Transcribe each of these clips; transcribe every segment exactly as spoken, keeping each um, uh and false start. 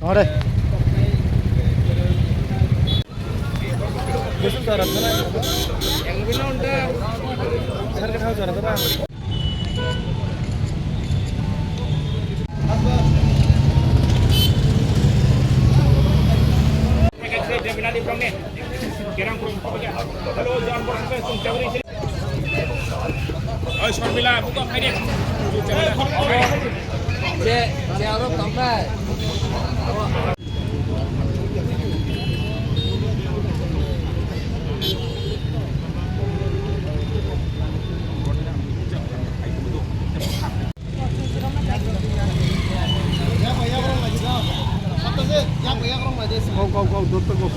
Ore. Oi, Sharmila, buka khaidi. Je, je aro tambai. Go, go, go, dotto go.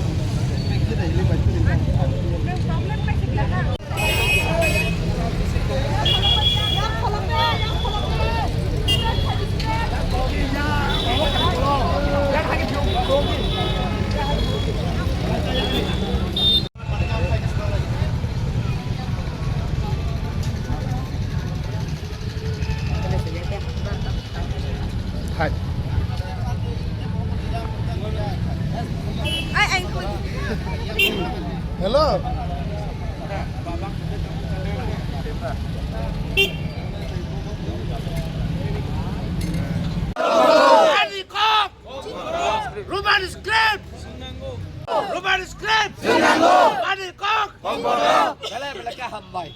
Hai. Hello. Roman script! Roman script! Ani kok! Bele, bele, khe hambai.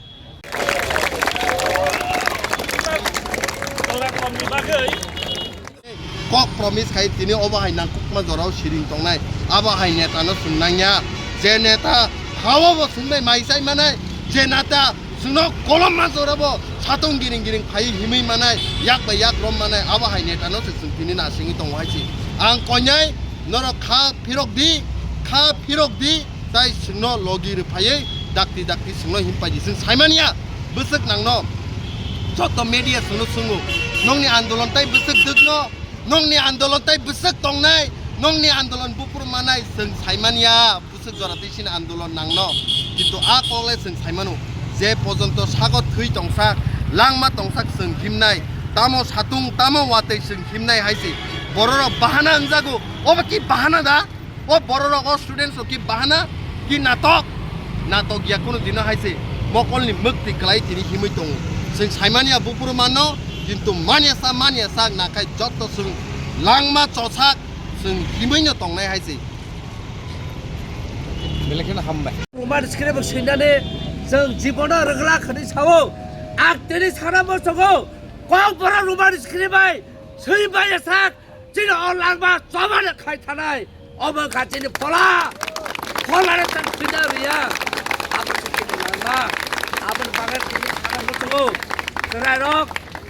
Kok promise khai tini obo hai nangkukma jorao siring tongnai. Abo hai neta no swng nangya. Je neta hao bo swngbai mai chai manai. Je neta Chwngno kolom mansa oro bo satung giring giring phai himwi manai, yak bai yak rom manai, abo hai neta no se chwng tini nasingwi tongo hai se. Ang koinai norok kha phirok di, kha phirok di, tai chwngno logi rwphaiwi dakti dakti chwngno himpai di. Chwng saimanya bwswk nangno joto media chwngno swngo, nongni andolon tai bwswk dwkno, nongni andolon tai bwswk tongnai, nongni andolon buphuru manai chwng saimanya. Bwswk jora twi sini andolon nangno, kintu a kok le chwng sai mano, je pojonto sago thwi tongsak, langma tongsak chwng himnai, tamo satung, tamo watwi chwng himnai hai se. Bororok bahana wngjago, obo ki bahana da? O bororok, o students rok ki bahana, ki natok? Natok ya kunu dino hai se, mokolni mwktwi kwlai tini himwi tongo. Chwng saimani ya buphuru mano, kintu manya sa, manya sak nakhai jotto chwng langma chosak chwng himwi no tongnai hai se. Belai kheno hambai. Roman script swinani chwng jibono rwgwlak hwnwi sao. Ang tini sana muchungo, kokborok Roman script bai swi bai sak, chini o langma chobani khai thanai. Obo wngkha chini phola. Pholano chwng swina rwya. Abo se chini langma. Aboni bagwi tini sana muchungo. Chwrairok,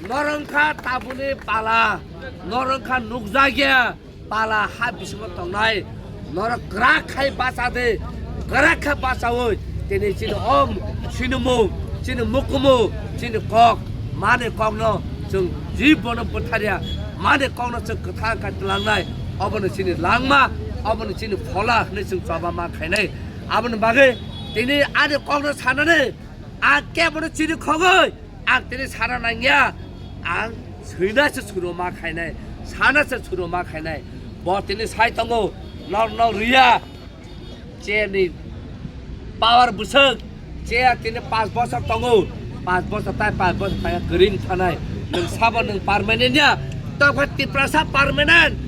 norok wngkha tabukni pala. Norok wngkha nukjakya. Pala ha bisingo tongnai, norok kwrak khai bacha de, kwrak khe bachaui tini chini om, chini mung, chini mukumu, chini kok, mani kokno chwng jibono bwtharya, mani kokno chwng kwthang khai twlangnai, obono chini langma, obono chini phola hwnwi chwng choba ma khainai. Aboni bagwi tini ani kokno sanani ang kebono chini khogwi, ang tini sana nangya, ang swina se suro ma khainai, sana se suro ma khainai. Bo tini sai tongo, nok nok riya, cheni power bwswk, che tini pas bosor tongo, pas bosor tai pas bosor tai kwrwng thanai. Nwng sabo nwng permanent ya, tokha Tiprasa permanent.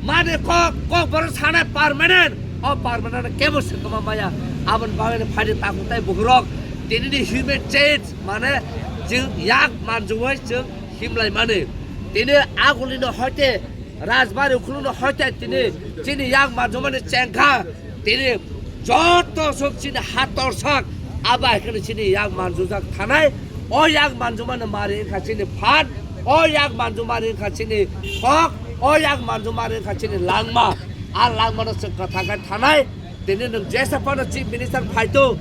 Mane kok, kokborok sanai permanent. O permanent kebo se kwma maya. Aboni bagwi phai de takhuk tai bukhurok. Tini ni human change, mane chwng yak manjugwi chwng himlai mani. Tini aguli no hoite, Rajbari ukhulu no hoite tini chini yak manjugmani chengkha. Tini joto sok chini hator sak, abo hai kheno chini yak manjujak thanai. O yak manjumani mari wngkha chini phan, o yak manjumani wngkha chini kok, o yak manjumani wngkha chini langma. A langmano chwng kwthang khe thanai. Tini nwng jesa phano Chief Minister phaito,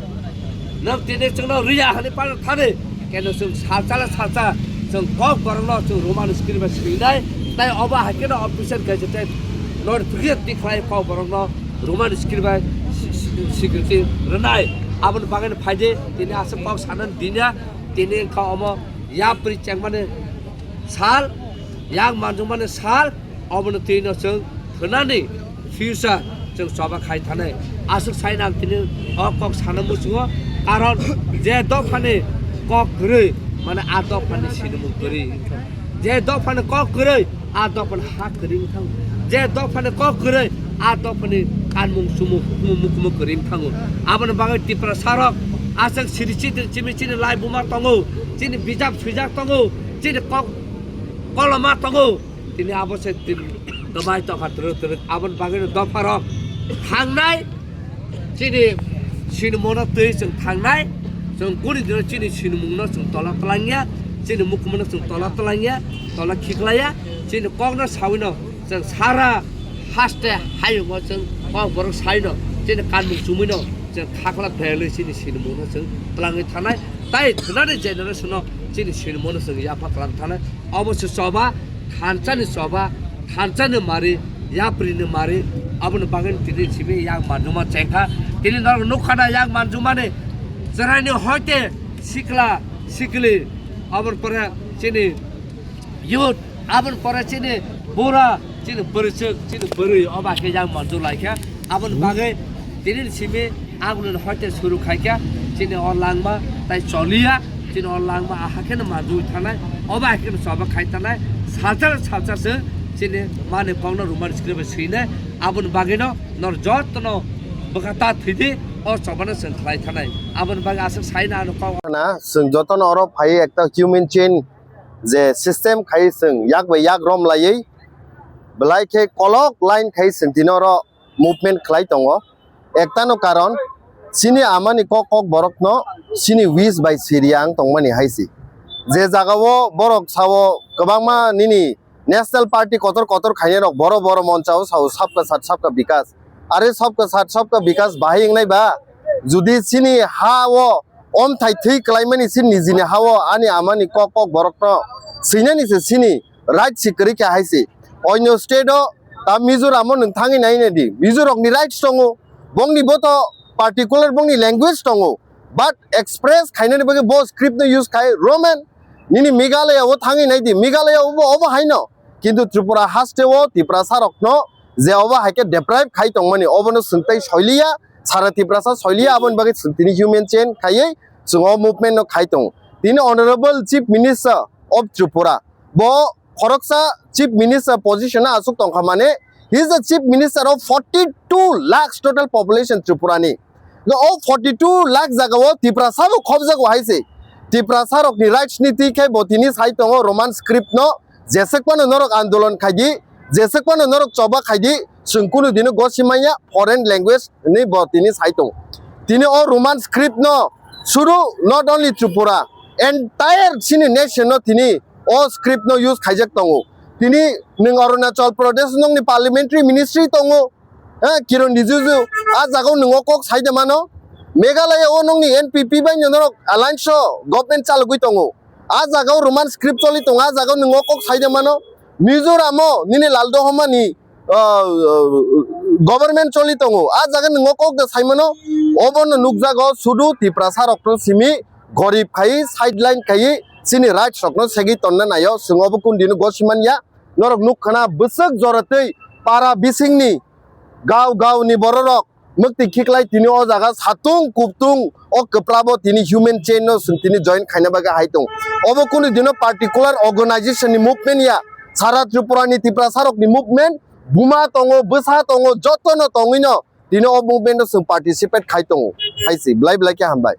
nwng tini chwngno riya hwnwi phano thani. Keno chwng salsa la salsa, chwng kokborokno chwng Roman script bai swinai, tai obo hai kheno official gazetted notification tikhlai kokborokno Roman script bai si-, si-, security rwnai. Aboni bagwi no phaidi, tini aswk kok sanani dinya, tini wngkha omo yapri chengmani sal, yak manjukmani sal, obono twino chwng Hwnani future chwng choba khai thanai. Aswk sai nang tini o kok sana muchungo, karon je dophani kok kwrwi, mane a dophani sinimung kwrwi wngkha. Je dophani kok kwrwi, a dophani ha kwrwi wngkha. Je dophani kok kwrwi, a dophani kanmung chumung hukumu mukumu kwrwi wngkha. Aboni bagwi Tiprasa rok aswk siri chini chimi chini lai buma tongo, chini bijap swijak tongo, chini kok koloma tongo. Tini abo se tin kwbai tokha twrwk twrwk. Aboni bagwino dopharok thangnai, chini sinimungno twi chwng thangnai, chwng kuni dino chini sinimungno chwng tola twlangya, chini mukumungno chwng tola twlangya, tola khiklaiya, chini kokno sawino chwng sara haste hayungo chwng kok borok saino, chini kanmung chumwino chwng khakla phelwi chini sinimungno chwng twlangwi thanai, tai thwnani generation-no chini sinimungno chwng yapha twlang thanai. Omo se choba, thansani choba, thansani mari, yapri ni mari, aboni bagwi tini simi yak manjuma chengkha. Tini norok nukha na yak manjumani chwraini hoite sikla sikli, aboni pore chini youth, aboni pore chini bura, chini bwrwichwk, chini bwrwi, oba khe yak manju laikha. Aboni bagwi tini simi Agulini hoite suru khaikha, chini o langma tai choliya, chini o langma aha kheno manjui thanai, obo hai kheno choba khai thanai, salsa salsa se chini mani kokno roman script swinai, aboni bagwino nor jotono bwkha ta thwidi o chobano chwng khlai thanai, aboni bagwi aswk saina ano kok. Na, chwng jotono oro phai ekta human chain je system khai chwng yak bai yak rom laiwi belai khe kolok line khai chwng tini oro movement khlai tongo. Ektano karon, chini amani kok kok borokno chini wish bai siriya ang tongmani hai se. Je jagao borok sao kwbangma nini national party kotor kotor khainai rok boro boro monchao sao sabka sat sabka bikas. Are sabka sat sabka bikas bahai wngnai ba? Judi chini ha o omthai thwi kwlaimani chini nijini ha o ani amani kok kok borokno swinani se chini right si kwrwi kha hai se. Onyo state o ta Mizoram o nwng thangwi nai nai di. Mizo rokni rights tongo. Bongni bo to particular bongni language tongo. But express khainani bagwi bo script no use khai Roman. Nini Meghalaya o thangwi nai di. Meghalaya o bo obo haino. Kintu Tripura haste o Tiprasa rokno je obo hai khe deprive khai tongmani obono chwng tei soiliya. Sara Tiprasa soiliya aboni bagwi chwng tini human chain khaiwi chwng o movement no khai tongo. Tini Honorable Chief Minister of Tripura bo khoroksa chief minister position o aswk tongkha mane, he is the chief minister of forty two lakhs total population Tripura ni. No, o forty two lakh jaga o Tiprasa bo khobjago hai se. Tiprasa rok ni rights ni twi khe bo tini sai tongo Roman script no, jeswk phano norok andolon khai di, jeswk phano norok choba khai di, chwng kunu dino gosi manya foreign language ni bo tini sai tongo. Tini o Roman script no suru not only Tripura, entire chini nation no tini o script no use khaijak tongo. Tini nwng Arunachal Pradesh nongni parliamentary ministry tongo, eh, Kiren Rijiju, a jagao nwng o kok sai de mano. Meghalaya o nongni N P P bai no norok alliance o government chalogwi tongo. A jagao Roman script choli tongo, a jagao nwng o kok sai de mano. Mizoram o nini Laldohoma ni, ah, government choli tongo, a jaga nwng o kok de sai mano. Obo no nukjago sudu Tiprasa rok no simi gorib khai, sideline khai, chini rights rokno segwi tonna naio, chwng obo kundino gosi manya. Norok nuk khana bwswk jora tei para bisingni gao gao ni bororok mwktwi khiklai tini o jaga satung kuptung o kwprabo tini human chain no chwng tini join khaina bagwi hai tong. Obo kunu dino particular organization ni movement ya, sara Tripura ni Tiprasa rok ni movement buma tongo, bwsa tongo, joto no tongwi no tini o movement o chwng participate khai tongo, hai se belai belai khe hambai.